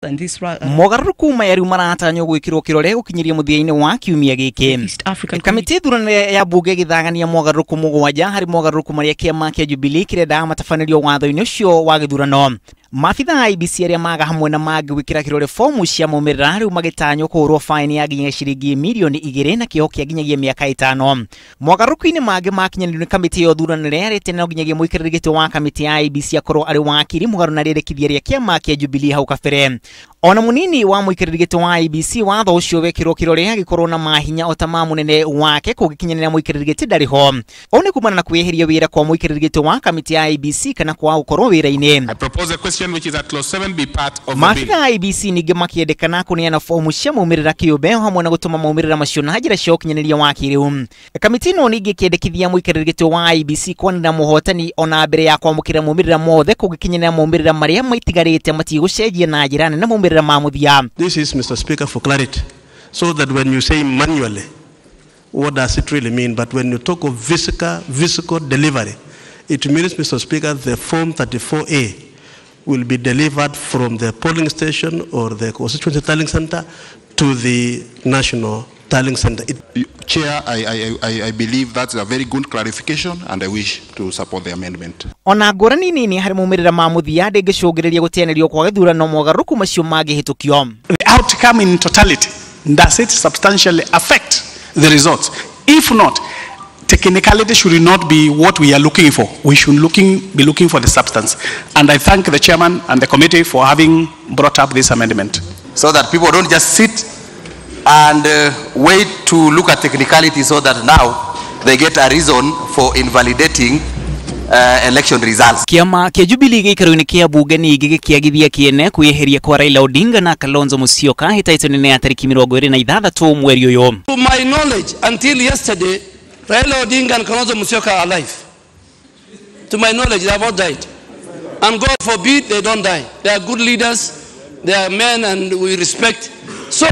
And this Mogarũrũku maya rĩu maratanywo gwĩkĩrwo kĩrore gũkinyĩria mũthia-inĩ wa kiumia gĩkĩ. East African Kamĩtĩ thuranĩre ya bunge ĩgĩthagania mogarũrũku 7 harĩ mogarũrũku marĩa kĩama kĩa Jubilee kĩrendaga matabanĩrio watho-inĩ ũcio wa gĩthurano. Maabitha a IEBC arĩa maga hamwe na mangĩ gwĩkĩra kĩrore fomu cia maumĩrĩra rĩu magĩtanywo kũhũrwo faini ya nginyagia ciringi mirioni 2 na kĩoho kĩa nginyagia mĩaka 5. Mogarũrũku-inĩ mangĩ makinyanĩirio nĩ kamĩtĩ ya ũthuranĩre arĩte no nginyagia mũikarĩri gĩtĩ wa kamĩtĩ ya IEBC akorwo arĩ wakiri mũgarũ na rĩendekithia rĩa kĩama kĩa Jubilee hau kabere. Ona mũnini wa mũikarĩri gĩtĩ wa IEBC watho ũcio wekĩrwo kĩrore agĩkorwo na mahinya o ta ma mũnene wake kũngĩkinyanĩra mũikarĩri gĩtĩ ndarĩ ho. Ũũ nĩ kumana na kwĩyeheria wĩra kwa mũikarĩri gĩtĩ wa kamĩtĩ ya IEBC kana kwaga gũkorwo wĩra-inĩ. I propose a question which is that clause 7 be part of the bill. Maabitha a IEBC ningĩ makĩendekana kũneana fomu cia maumĩrĩra kĩũmbe o hamwe na gũtũma maumĩrĩra macio na njĩra cia ũkinyanĩria wa kĩrĩu. Kamĩtĩ ĩno ningĩ ĩkĩendekithia mũikarĩri gĩtĩ wa IEBC kwanĩrĩra mũhotani ona mbere ya kwamũkĩra maumĩrĩra mothe kũngĩkinyanĩra maumĩrĩra marĩa maitigarĩte matigũcenjia na njĩra nene maumĩrĩra ma mũthia. This is, Mr. Speaker, for clarity, so that when you say manually, what does it really mean? But when you talk of physical delivery, it means, Mr. Speaker, the Form 34A will be delivered from the polling station or the constituency tallying center to the national tallying center. Chair, I believe that's a very good clarification and I wish to support the amendment. Ona ngũrani nini harĩ maumĩrĩra ma mũthia ndĩngĩcũngĩrĩria gũteanĩrio kwa gĩthurano mogarũrũku macio mangĩhĩtũkio. The outcome in totality, does it substantially affect the results? If not, technicality should not be what we are looking for. We should be looking for the substance. And I thank the chairman and the committee for having brought up this amendment. So that people don't just sit and wait to look at technicality so that now they get a reason for invalidating election results. Kĩama kĩa Jubilee gĩikaro-inĩ kĩa bunge ningĩ gĩkĩagithia kĩene kwĩyeheria kwa Raila Odinga na Kalonzo Musyoka hĩtahĩtano nene ya tarĩki 26 mweri ũyũ. To my knowledge, until yesterday, Raila Odinga and Kalonzo Musyoka are alive. To my knowledge, they have not died. And God forbid they don't die. They are good leaders, they are men and we respect. So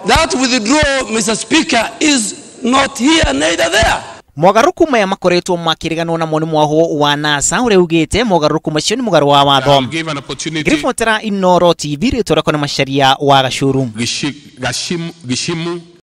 that withdrawal, Mr. Speaker, is not here neither there. Mogarũrũku maya makoretwo makĩreganwo namo nĩ mwahũ wa NASA ũrĩa ugĩte mogarũrũku macio nĩ mũgarũ wa watho. I'll give an opportunity. Ngĩribotera Inooro TV rĩtwa rĩakwa nĩ Macharia wa Gacuru. Gishimu.